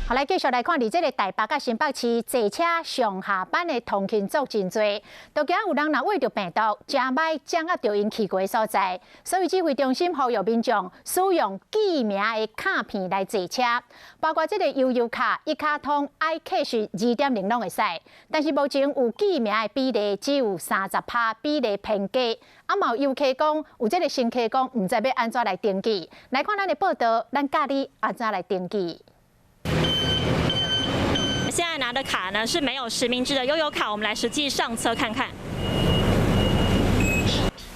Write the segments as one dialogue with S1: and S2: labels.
S1: 好，來繼續來看，佇這个台北佮新北市坐車上下班的通勤族真濟，都驚有人若為著病毒，誠䆀掌握著𪜶去過的所在，所以指揮中心呼籲民眾使用記名的卡片來坐車，包括這个悠遊卡、一卡通、iCash 2.0攏會使。但是目前有記名的比例只有30趴，比例偏低。啊，嘛有遊客講，有這个乘客講，毋知欲按怎來登記。來看咱的報道，咱教你按怎來登記。
S2: 現在拿的卡呢是沒有實名制的悠遊卡，我們來實際上車看看。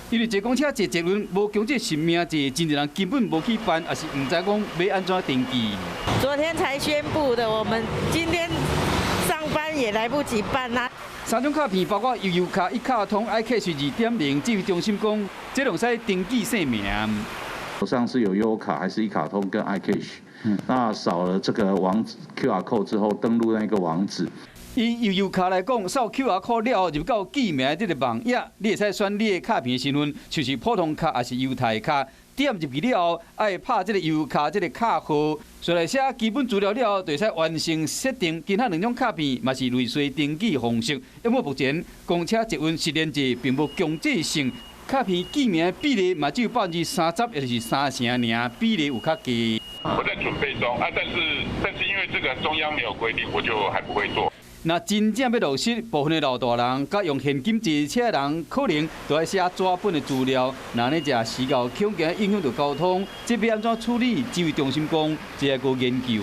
S3: 因為坐公車坐捷運無強制實名制，真濟人根本無去辦，抑是毋知講欲按怎登記。
S4: 昨天才宣布的，我們今天上班也來不及辦啦。
S3: 三種卡片包括悠遊卡、一卡通、iCash 2.0，指揮中心講，這攏使登記姓名。
S5: 手上是有悠遊卡還是一卡通跟 iCash？那掃了這個網址 QR code 之後，登錄那個網址。
S3: 以悠遊卡來講，掃 QR code 了後入到記名這个網頁，你會使選你的卡片身份，就是普通卡抑是優待卡。點入去了後，愛拍這个悠遊卡這个卡號，隨來寫基本資料了後，就會使完成設定。其他兩種卡片嘛是類似登記方式。不過目前公車捷運實聯制並無強制性，卡片記名比例嘛只有30%，也就是三成爾，比例有較低。
S6: 我在準備中啊，但是因為這個中央沒有規定，我就還不會做。
S3: 若真正欲落實，部分的老大人佮用現金坐車的人，可能都愛寫紙本的資料。若按呢誠時較恐驚影響著交通，這欲按怎處理？指揮中心講，這閣研究。